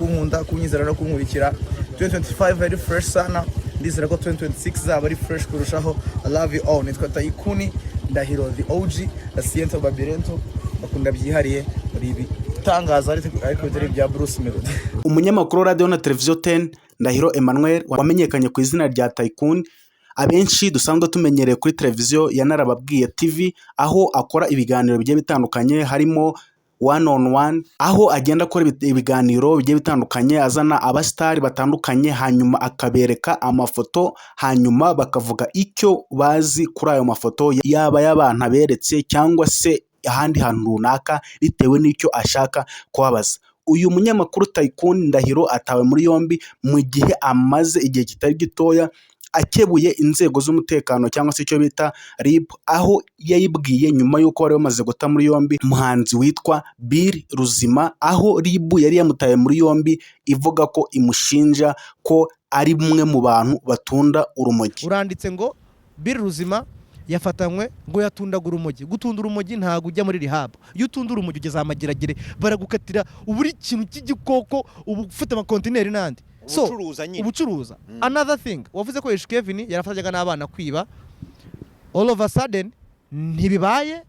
Kunkunda, kunyizera no kunkurikira. 2025 ari fresh sana, ndizera ko 2026 izaba ari fresh kurushaho. I love you all. Nitwa Taikuni Ndahiro, the OG la Siento Babirento, bakunda byihariye muri ibi tangaza, ariko bitari ibya Bruce Melody. Umunyamakuru wa radiyo na televiziyo 10, Ndahiro Emmanuel, wamenyekanye ku izina rya Taikuni, abenshi dusanzwe tumenyereye kuri televiziyo ya Narababwiye TV, aho akora ibiganiro bigiye bitandukanye harimo One on One, aho agenda akora ibiganiro bigiye bitandukanye, azana abasitari batandukanye, hanyuma akabereka amafoto, hanyuma bakavuga icyo bazi kuri ayo mafoto, yaba ay'abantu aberetse cyangwa se ahandi hantu runaka, bitewe n'icyo ashaka kubabaza. Uyu munyamakuru Taikuni Ndahiro atawe muri yombi mu gihe amaze igihe kitari gitoya akebuye inzego z'umutekano cyangwa se icyo bita RIB, aho yayibwiye nyuma y'uko bari bamaze guta muri yombi umuhanzi witwa Bill Ruzima, aho RIB yari yamutaye muri yombi ivuga ko imushinja ko ari umwe mu bantu batunda urumogi. Uranditse ngo Bill Ruzima yafatanywe ngo yatundaga urumogi. Gutunda urumogi ntabwo ujya muri rehab. Iyo utunda urumogi ugeze amageragere, baragukatira buri kintu cy'igikoko, uba ufite amakontineri n'andi. So, Ubucuruza nyine. Ubucuruza. Another thing, wavuze ko Ish Kevin yarafatanyaga n'abana kwiba. All of a sudden ntibibaye,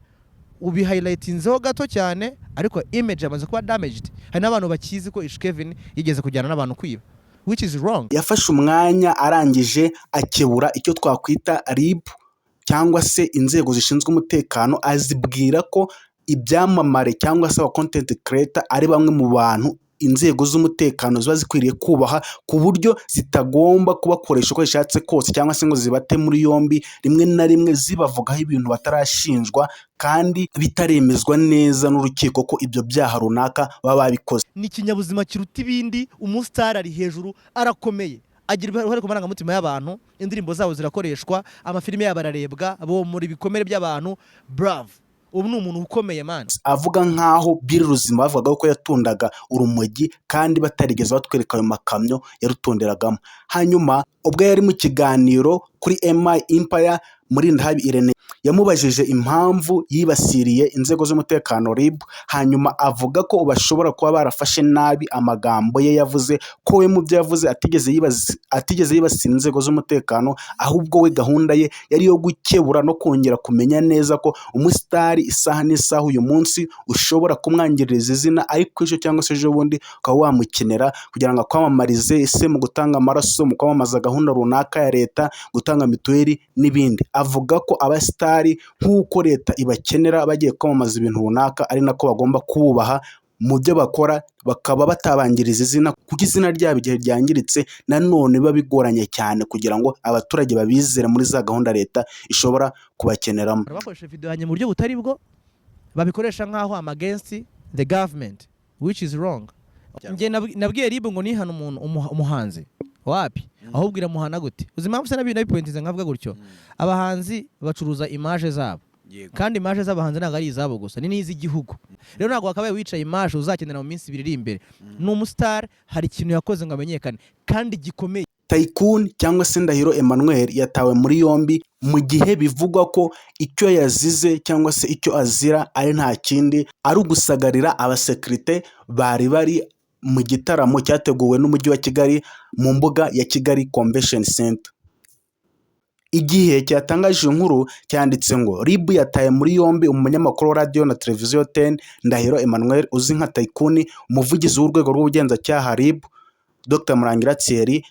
ubihighlightinzeho gato cyane, ariko image yamaze kuba damaged. Hari n'abantu bakizi ko Ish Kevin yigeze kujyana n'abantu kwiba, which is wrong. Yafashe umwanya arangije akebura icyo twakwita RIB cyangwa se inzego zishinzwe umutekano, azibwira ko ibyamamare cyangwa se aba content creator ari bamwe mu bantu inzego z'umutekano ziba zikwiriye kubaha, ku buryo zitagomba kubakoresha uko zishatse kose cyangwa se ngo zibate muri yombi, rimwe na rimwe zibavugaho ibintu batarashinjwa kandi bitaremezwa neza n'urukiko ko ibyo byaha runaka baba babikoze. Ni ikinyabuzima kiruta ibindi. Umusitari ari hejuru, arakomeye, agira uruhare ku marangamutima y'abantu, indirimbo zabo zirakoreshwa, amafilime yabo ararebwa, bomora ibikomere by'abantu. Brave, ubu ni umuntu ukomeye, man. Avuga nk'aho Bill Ruzima bavugaga ko yatundaga urumogi kandi batarigeze batwereka ayo makamyo yarutonderagamo. Hanyuma ubwo yari mu kiganiro kuri MI Empire, Murindahabi Irene yamubajije impamvu yibasiriye inzego z'umutekano RIB, hanyuma avuga ko bashobora kuba barafashe nabi amagambo ye yavuze, ko we mu byo yavuze atigeze yibasira inzego z'umutekano, ahubwo we gahunda ye yari iyo gukebura no kongera kumenya neza ko umusitari isaha n'isaha uyu munsi ushobora kumwangiriza izina, ariko ejo cyangwa se ejo bundi ukaba wamukenera kugira ngo akwamamarize, ese mu gutanga amaraso, mu kwamamaza gahunda runaka ya leta, gutanga mituweli n'ibindi. Avuga ko abasitari nk'uko leta ibakenera bagiye kwamamaza ibintu runaka, ari nako bagomba kububaha mu byo bakora, bakaba batabangiriza izina, kuko izina ryabo igihe ryangiritse nanone biba bigoranye cyane kugira ngo abaturage babizere muri za gahunda leta ishobora kubakeneramo. Bakoresha video yanjye mu buryo butari bwo, babikoresha nk'aho I'm against the government, which is wrong. Njye nabwiye RIB ngo nihana umuntu umuhanzi wapi, ahubwo iramuhana gute? Uzi impamvu se nabipointize nkavuga gutyo? Abahanzi bacuruza image zabo, kandi image z'abahanzi ntabwo ari izabo gusa, ni n'iz'igihugu. Rero ntabwo wakabaye wicaye image uzakenera mu minsi 2 iri imbere. Ni umusitari, hari ikintu yakoze ngo amenyekane kandi gikomeye. Taikuni cyangwa se Ndahiro Emmanuel yatawe muri yombi mu gihe bivugwa ko icyo yazize cyangwa se icyo azira ari nta kindi, ari ugusagarira abasekirite bari bari mu gitaramo cyateguwe n'Umujyi wa Kigali mu mbuga ya Kigali Convention Center. Igihe cyatangaje inkuru cyanditse ngo RIB yataye muri yombi umunyamakuru wa radiyo na televiziyo 10, Ndahiro Emmanuel uzi nka Taikuni. Umuvugizi w'urwego rw'ubugenzacyaha RIB, Dr Murangira Thierry,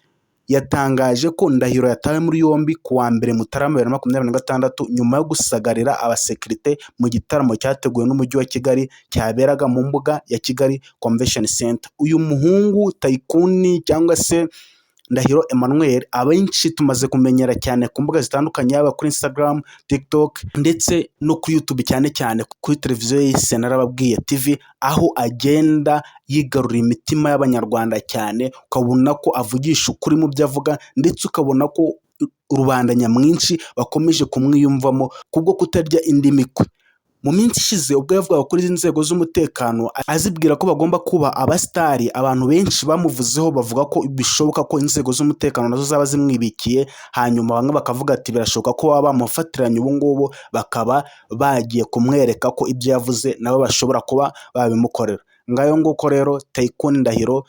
yatangaje ko Ndahiro yatawe muri yombi ku wa 1 Mutarama 2026 nyuma yo gusagarira abasekirite mu gitaramo cyateguwe n'Umujyi wa Kigali cyaberaga mu mbuga ya Kigali Convention Center. Uyu muhungu Taikuni cyangwa se Ndahiro Emmanuel, abenshi tumaze kumenyera cyane ku mbuga zitandukanye, yaba kuri Instagram, TikTok ndetse no kuri YouTube, cyane cyane kuri televiziyo yise Narababwiye TV, aho agenda yigarurira imitima y'Abanyarwanda cyane, ukabona ko avugisha ukuri mu byo avuga, ndetse ukabona ko rubanda nyamwinshi bakomeje kumwiyumvamo kubwo kutarya indimi kwe. Mu minsi ishize ubwo yavugaga kuri izi nzego z'umutekano azibwira ko bagomba kuba abasitari, abantu benshi bamuvuzeho bavuga ko bishoboka ko inzego z'umutekano nazo zaba zimwibikiye, hanyuma bamwe bakavuga ati birashoboka ko baba bamufatiranye ubu ngubu, bakaba bagiye kumwereka ko ibyo yavuze nabo bashobora kuba babimukorera. Ngayo nguko rero, Taikuni Ndahiro.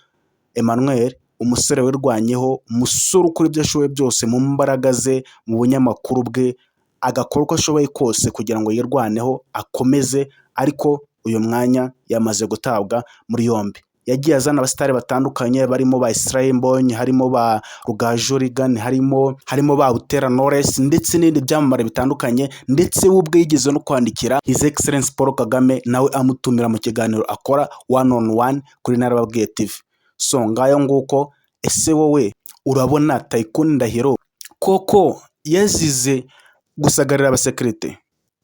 Emmanuel, umusore wirwanyeho, umusore ukora ibyo ashoboye byose mu mbaraga ze, mu bunyamakuru bwe, agakora uko ashoboye kose kugira ngo yirwaneho akomeze, ariko uyu mwanya yamaze gutabwa muri yombi. Yagiye azana abasitari batandukanye barimo ba Israel Mbonyi, harimo ba Rugaju Reagan, harimo ba Butera Knowless ndetse n'ibindi byamamare bitandukanye, ndetse we ubwe yigeze no kwandikira His Excellence Paul Kagame, nawe amutumira mu kiganiro akora one on one kuri Narababwiye TV. So ngayo nguko. Ese wowe urabona Taikun Ndahiro koko yazize gusagarira abasekirite,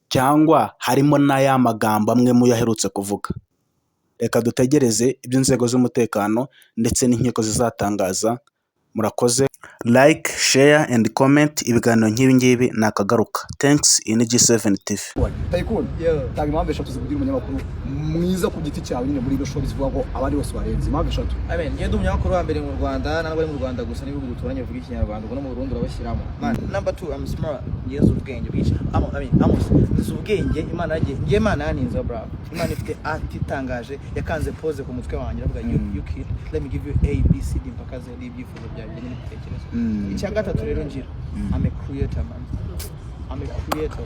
cyangwa harimo n'aya magambo amwe mu yo aherutse kuvuga? Reka dutegereze ibyo inzego z'umutekano ndetse n'inkiko zizatangaza. Murakoze. Like, share and comment. Ibiganiro nk'ibi ngibi ni akagaruka. Thanks. Iyi ni G7 TV. Taikun, tanga impamvu 3 zikugira umunyamakuru mwiza ku giti cyawe nyine muri ino show, zivuga ngo abandi bose barenze. Impamvu 3. I mean, ngende umunyamakuru wa mbere mu Rwanda, ntabwo ari mu Rwanda gusa, n'ibihugu duturanye bivuga Ikinyarwanda, ubwo no mu Burundi urabashyiramo. Man, number two, I'm smart. Ngenzi ubwenge bwinshi. I mean, Amos, nzi ubwenge. Imana yagiye, ngiye Imana yaninze, bro. Imana ifite art itangaje, yakanze pause ku mutwe wanjye, iravuga, "You kid, let me give you A, B, C, D mpaka Z n'ibyifuzo byawe bijyanye n'ibitekerezo." Icya gatatu rero ngira, I'm a creator, man. I'm a creator.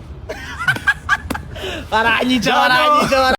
Baranyica, baranyica.